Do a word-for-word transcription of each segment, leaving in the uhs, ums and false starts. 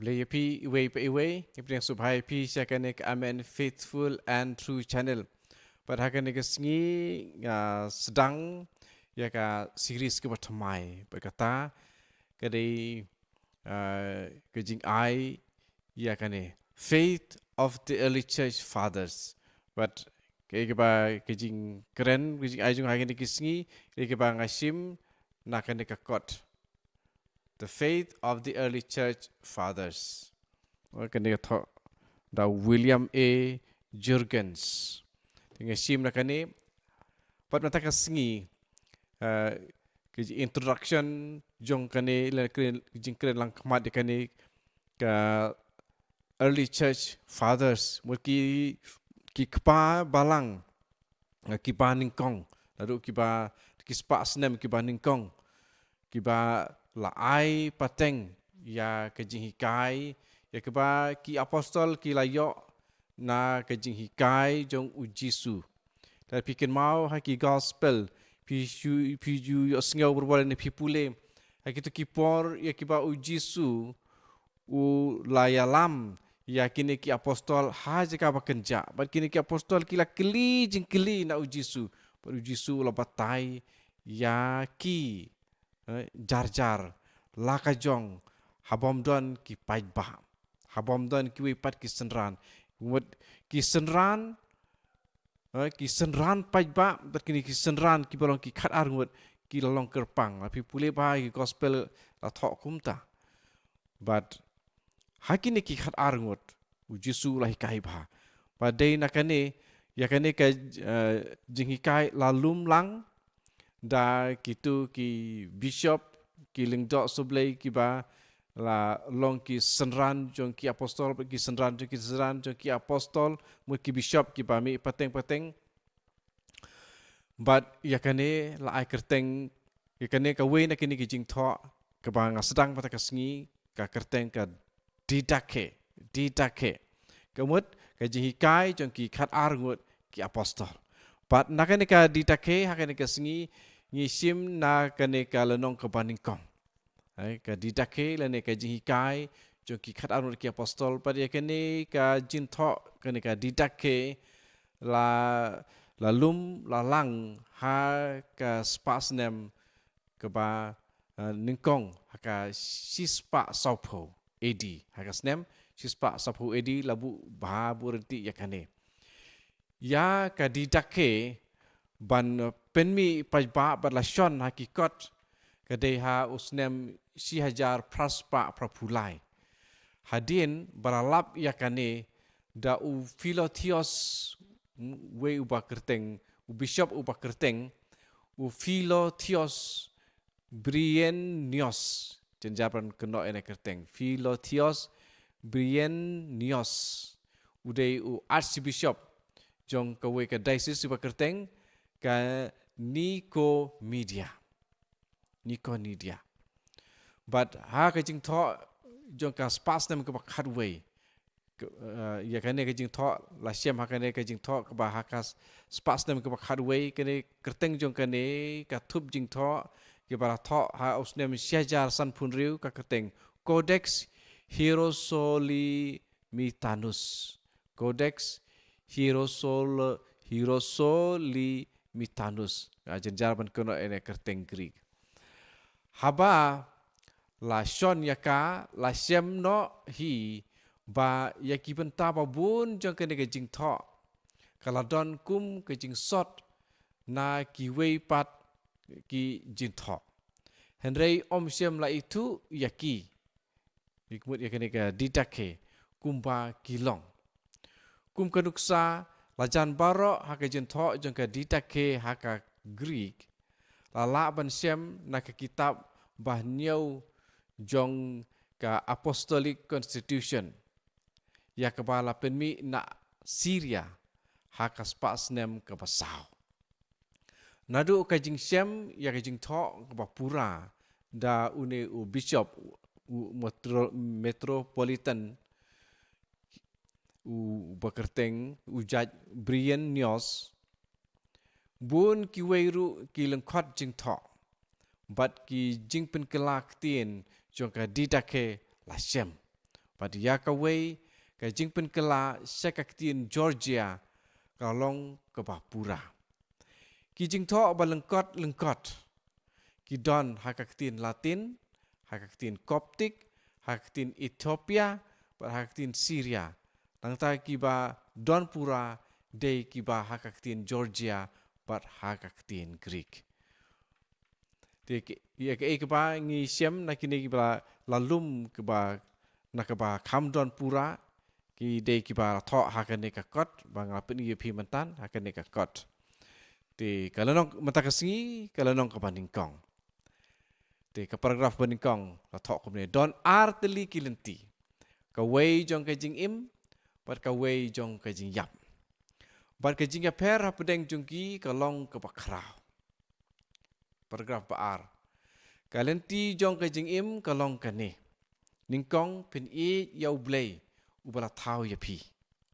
Blei ïa phi iwei pa iwei, ïa phi, sngewbha ïa phi sha kane ka Amen Faithful and True Channel. Bad ha kane ka sngi nga sdang ïa ka series kaba thymmai, bad kata ka dei, ah, ka jingai ïa kane Faith of the Early Church Fathers. Bad ka, kaba ka jingkren, ka jingai jong ha kane ka sngi, ka kaba nga shim na kane ka kot, The Faith of the Early Church Fathers. Wa kane ka thoh da William A. Jurgens. Te nga shim na kane, pat mynta ka sngi, eh, ka introduction jong kane, la kren, jingkren lang khmat ïa kane ka Early Church Fathers. Mut ki, ki kpa balang, eh, kiba nyngkong, naduh kiba, ki spah snem kiba nyngkong, kiba la ai pateng ïa ka jinghikai, ïa kaba ki apostol ki la ïoh na ka jinghikai jong u Jisu. Te phi kynmaw ha ki gospel, phi ju, phi ju ïohsngew bor bor ne phi pule ha kito ki por ïa kiba u Jisu u la ïalam ïa kine ki apostol ha jaka ba kynjah. Bad kine ki apostol ki la kylli jingkylli na u Jisu. Bad u Jisu u la batai ïa ki, eh, jar jar, la ka jong, haba ym don ki paidbah, haba ym don kiwei pat ki synran. Wat ki synran, eh, ki synran paidbah, bad kine ki synran kiba long ki khatar ngut, ki la long kyrpang. La phi pule bha ki gospel la thoh kumta. Bad ha kine ki khatar ngut u Jisu u la hikai bha. Bad dei na kane, ïa kane ka, eh, jinghikai la lum lang da kito ki bishop, ki lyngdoh sohblei kiba la long ki synran jong ki apostol, ki synran jong ki synran jong ki apostol, mut ki bishop kiba mih pateng pateng. Bad ïa kane la ai kyrteng, ïa kane kawei na kine ki jingthoh kaba nga sdang mynta ka sngi, ka kyrteng ka Didache, Didache. Ka mut ka jinghikai jong ki khatar ngut ki apostol. Bad na kane ka Didache, ha kane ka sngi, ngi shim na kane ka lynnong kaba nyngkong. Ai, ka Didache lane ka jinghikai jong ki khatar ngut ki apostol. Bad ïa kane ka jingthoh, kane ka Didache la, la lum, la lang ha ka spah snem kaba, eh, nyngkong, ha ka shispah sawphew A D. Ha ka snem shispah sawphew A D la buh bha, buh rynti ïa kane. Ïa ka Didache ban pynmih paidbah bad la shon ha ki kot ka dei ha u snem shi hajar phra spah phraphew lai. Hadien ba la lap ïa kane da u Philotheos, wei uba kyrteng, u bishop uba kyrteng u Philotheos Bryennios. Jynjar ban kynnoh ïa kane ka kyrteng, Philotheos Bryennios. U dei u archbishop jong kawei ka diocese uba kyrteng ka Nicomedia. Nicomedia. Bad ha ka jingthoh jong ka spah snem kaba khatwei, ka, eh, ïa kane ka jingthoh la shem ha kane ka jingthoh kaba ha ka s-, spah snem kaba khatwei, kane kyrteng jong kane ka thup jingthoh kiba la thoh ha u snem shi hajar sanphew hynriew, ka kyrteng Codex Hierosolymitanus. Codex Hierosol-, Hierosolymitanus. Nga jynjar ban kynnoh ïa kane ka kyrteng Greek. Haba la shon ïa ka, la shem noh hi ba ïa ki bynta ba bun jong kane ka jingthoh ka la don kum ka jingsot na kiwei pat ki jingthoh. Hynrei ym shym la ithuh ïa ki, ïa ka mut ïa kane ka Didache, kumba ki long. Kum ka nuksa, la jan baroh ha ka jingthoh jong ka Didache ha ka Greek, la lah ban shem na ka kitab bahynñiew jong ka Apostolic Constitution, ïa kaba la pynmih na Syria ha ka spah snem kaba saw. Naduh ka jingshem ïa ka jingthoh kaba pura da une u bishop, u metro-, metropolitan, uba kyrteng u jait Bryennios, bun kiwei ruh ki lyngkot jingthoh bad ki jingpynkylla ktien jong ka Didache la shem. Bad ïa kawei ka jingpynkylla sha ka ktien Georgia ka long kaba pura. Ki jingthoh ba lyngkot lyngkot ki don ha ka ktien Latin, ha ka ktien Coptic, ha ka ktien Ethiopia, bad ha ka ktien Syria. Nangta kiba don pura dei kiba ha ka ktien Georgia bad ha ka ktien Greek. Te ki, ïa kaei kaba ngi shem na kine kiba la lum kaba na kaba kham don pura, ki dei kiba la thoh ha kane ka kot, ba nga la pyni ïa phi mynta ha kane ka kot. Te ka lynnong mynta ka sngi, ka lynnong kaba nyngkong. Te ka paragraph ba nyngkong la thoh kumne: Don ar tylli ki lynti, kawei jong ka jingim, bad kawei jong ka jingïap. Bad ka jingïapher hapdeng jong ki ka long kaba khraw. Paragraph ba ar. Ka lynti jong ka jingim ka long kane: Nyngkong, phin ïeit ïa U Blei uba la thaw ïa phi.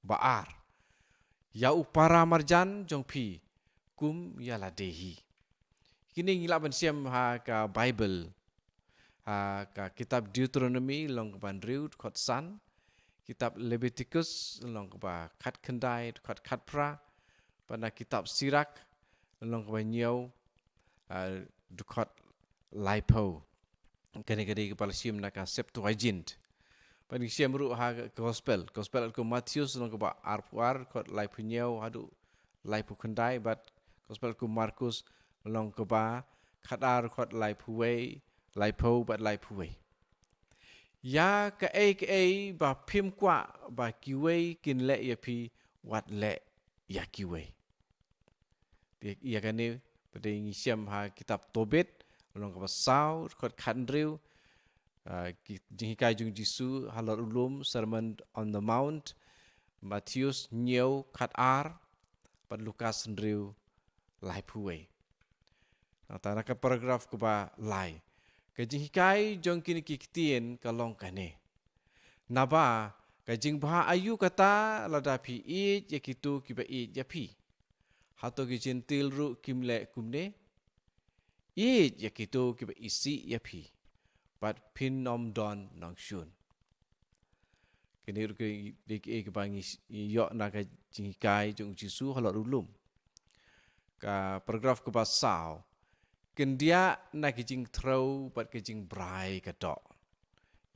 Ba ar, ïa u para marjan jong phi kum ïa lade hi. Kine ngi lah ban shem ha ka Bible, ha ka kitab Deuteronomi lynnong kaba hynriew dkhot san, kitab Leviticus lynnong kaba khatkhyndai dkhot khatphra, bad na kitab Sirak lynnong kaba hynñiew, ah, dkhot laiphew. Kane ka dei kaba la shim na ka Septuagint. Bad ngi shem ruh ha ka Gospel, Gospel katkum u Mathaios lynnong kaba arphew ar dkhot laiphew hynñiew haduh laiphew khyndai, bad Gospel katkum u Markus lynnong kaba khatar dkhot laiphew wei, laiphew bad laiphew wei. Ïa kaei kaei ba phim kwah ba kiwei kin leh ïa phi, wat leh ïa kiwei. Te ïa kane pat ngi shem ha kitab Tobit lynnong kaba saw dkhot khathynriew, ah, ki jinghikai jong u Jisu halor u lum, Sermon on the Mount, Mathaios hynñiew khatar, bad Lukas hynriew laiphew wei. Nangta na ka paragraph kaba lai, ka jinghikai jong kine ki ktien ka long kane: Naba ka jingbha aïu kata lada phi ïeit ïa kito kiba ïeit ïa phi? Hato ki Jentil ruh kim leh kumne? Ïeit ïa kito kiba isih ïa phi, bad phin ym don nongshun. Kine ruh ki dei kiei kiba ngi ïoh na ka jinghikai jong u Jisu halor u lum. Ka paragraph kaba saw: Kyndiah na ki jingthrew bad ki jingbrai ka doh.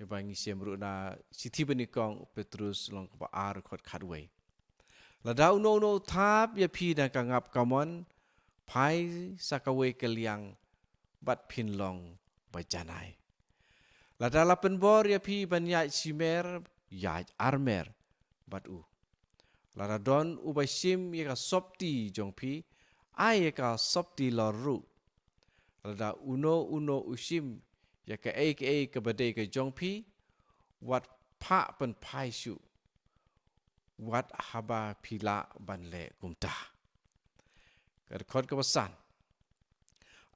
Ïa ba ngi shem ruh na shithi ba nyngkong u Petrus lynnong kaba ar dkhot khatwei. Lada uno uno u thap ïa phi na ka ngap kamon, phai sa kawei ka liang bad phin long ba janai. Lada la pynbor ïa phi ban ïaid shimer, ïaid armer bad u. Lada don uba shim ïa ka sopti jong phi, ai ïa ka sopti lor ruh. Lada uno uno u shim ïa kaei kaei kaba dei ka jong phi, wat phah pynphai shuh, wat haba phi lah ban leh kumta. Ka dkhot kaba san: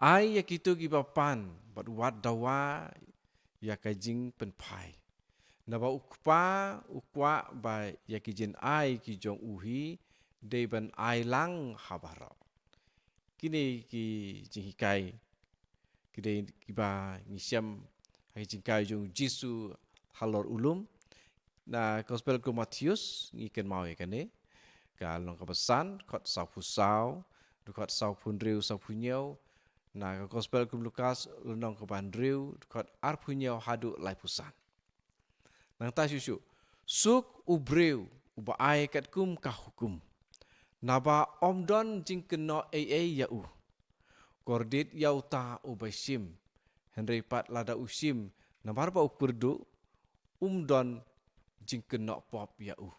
Ai ïa kito kiba pan, bad wat dawa ïa ka jingpynphai. Naba u Kpa u kwah ba ïa ki jingai ki jong u hi dei ban ai lang ha baroh. Kine ki jinghikai ki dei kiba ngi shem ha ki jinghikai jong u Jisu halor u lum. Na Gospel katkum u Mathaios ngi kynmaw ïa kane, ka lynnong kaba san, dkhot sawphew saw, dkhot sawphew hynriew, sawphew hynñiew. Na ka Gospel katkum u Lukas lynnong kaba hynriew, dkhot arphew hynñiew haduh laiphew san. Nangta shuh shuh: Suk u briew uba ai katkum ka hukum, naba ym don jingkynnoh ei ei ïa u. Kordit ïa uta uba shim, hynrei pat lada u shim namar ba u kyrduh, um don jingkynnoh pop ïa u.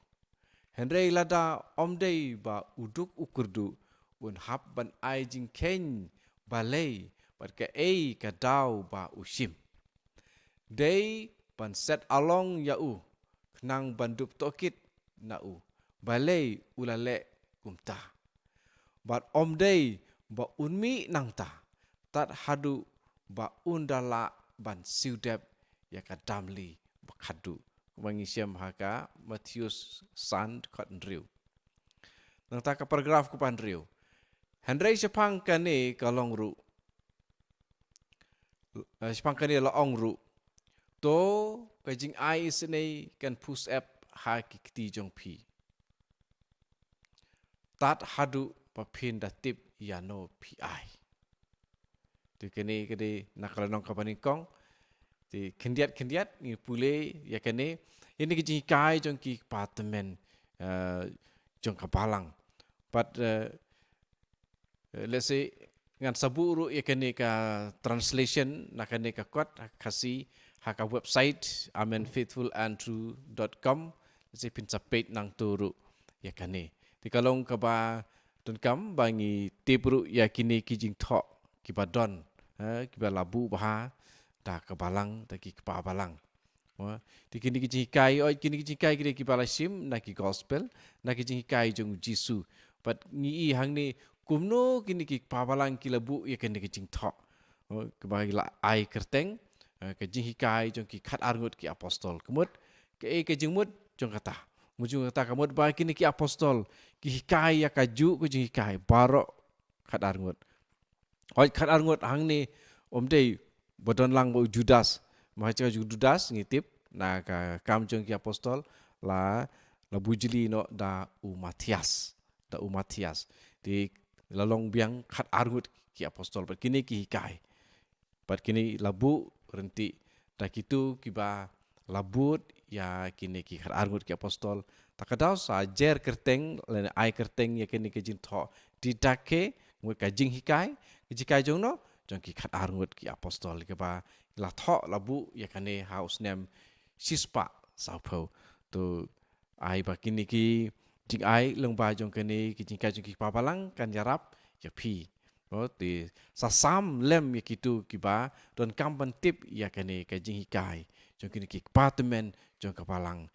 Hynrei lada ym dei ba u duk u kyrduh, un hap ban ai jingkheiñ balei bad kaei ka daw ba u shim. Dei ban set along ïa u, khnang ban dup tohkit na u balei u la leh kumta. Bad ym dei ba un mih nangta tad haduh ba un da lah ban siew dep ïa ka damli ba khadduh. Kumba ngi shem ha ka Mathaios san, dkhot hynriew. Nangta ka paragraph kaba hynriew: Hynrei shaphang kane ka long ruh, eh, shaphang kane la ong ruh: To ka jingai isynei kan pus ep ha ki kti jong phi, tad haduh ba phin da tip ïa no phi ai. Te kane ka dei na ka lynnong kaba nyngkong. Te khyndiat khyndiat ngi pule ïa kane, ïa kine ki jinghikai jong ki kpa tymmen, eh, jong ka balang. But, eh, eh, let's say, ngan sa buh ruh ïa kane ka translation na kane ka kot ha Khasi ha ka website amen faithful and true dot com. Let's say, phin sa peit nangto ruh ïa kane. Te ka long kaba donkam ba ngi tip ruh ïa kine ki jingthoh kiba don, eh, kiba la buh bha da ka balang, da ki kpa balang. Mo, te kine ki jinghikai, oi, kine ki jinghikai ki dei kiba la shim na ki gospel, na ki jinghikai jong u Jisu. But ngi i hangne kumno kine ki kpa balang ki la buh ïa kine ki jingthoh. Mo, kaba la ai kyrteng, eh, ka jinghikai jong ki khatar ngut ki apostol. Ka mut, kaei ka jingmut jong kata? Mut jong kata ka mut ba kine ki apostol ki hikai ïa kajuh ka jinghikai baroh khatar ngut. Hooid, khatar ngut hangne ym dei ba don lang ba u Judas. Ba ha ka jong u Judas ngi tip na ka Kam jong ki Apostol la, la bujli noh da u Matthias, da u Matthias. Te la long biang khatar ngut ki apostol, bad kine ki hikai. Bad kine la buh ryntih da kito kiba la bud ïa kine ki khatar ngut ki apostol. Ta ka daw sa jer kyrteng lane ai kyrteng ïa kine ki jingthoh Didache, mut ka jinghikai, ka jinghikai jong no, jong ki khatar ngut ki apostol kiba la thoh, la buh ïa kane ha u snem shispah sawphew. To ai ba kine ki jingai lyngba jong kane ki jinghikai jong ki kpa balang kan ïarap ïa phi. Mo, te sa sam lem ïa kito kiba donkam ban tip ïa kane ka jinghikai jong kine ki kpa tymmen jong ka balang.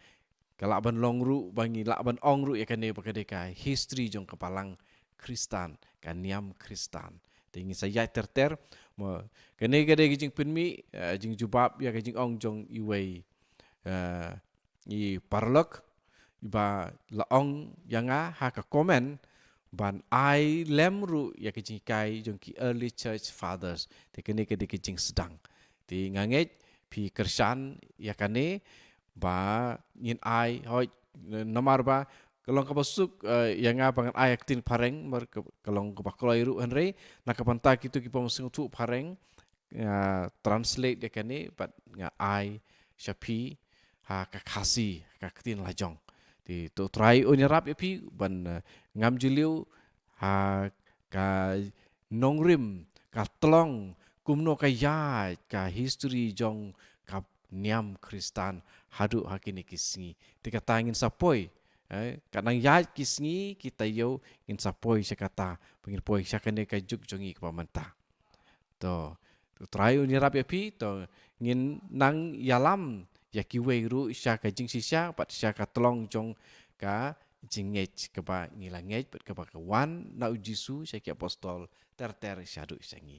Ka lah ban long ruh, ba ngi lah ban ong ruh ïa kane ba ka dei ka history jong ka balang Khristan, ka niam Khristan. Te ngi sa ïaid ter ter. Mo, kane ka dei ka jingpynmih, eh, jingjubab ïa ka jingong jong iwei, eh, i paralok, iba la ong ïa nga ha ka comment ban ai lem ruh ïa ka jinghikai jong ki early church fathers. Te kane ka dei ka jingsdang. Te nga ngeit phi kyrshan ïa kane ba ngin ai, hooid, namar ba ka long kaba suk, eh, ïa nga ba ngan ai ha ktien phareng, namar ka, ka long kaba kloi ruh, hynrei na ka bynta kito kiba ym sngewthuh phareng, nga translate ïa kane bad nga ai sha phi ha ka Khasi, ha ka ktien la jong. Te to U Trai un ïarap ïa phi ban, eh, ngam jylliew ha ka nongrim, ka tlong, kumno ka ïaid ka history jong ka niam Khristan haduh ha kine ki sngi. Te kata ngin sa poi, eh, ka nang ïaid ki sngi ki taïew, ngin sa poi sha kata, ba ngin poi sha kane ka juk jong ngi kaba mynta. To, to U Trai un ïarap ïa phi, to ngin nang ïalam ïa kiwei ruh sha ka jingshisha bad sha ka tlong jong ka jingngeit kaba ngi la ngeit bad kaba ka wan na u Jisu sha ki apostol ter ter shaduh sha ngi.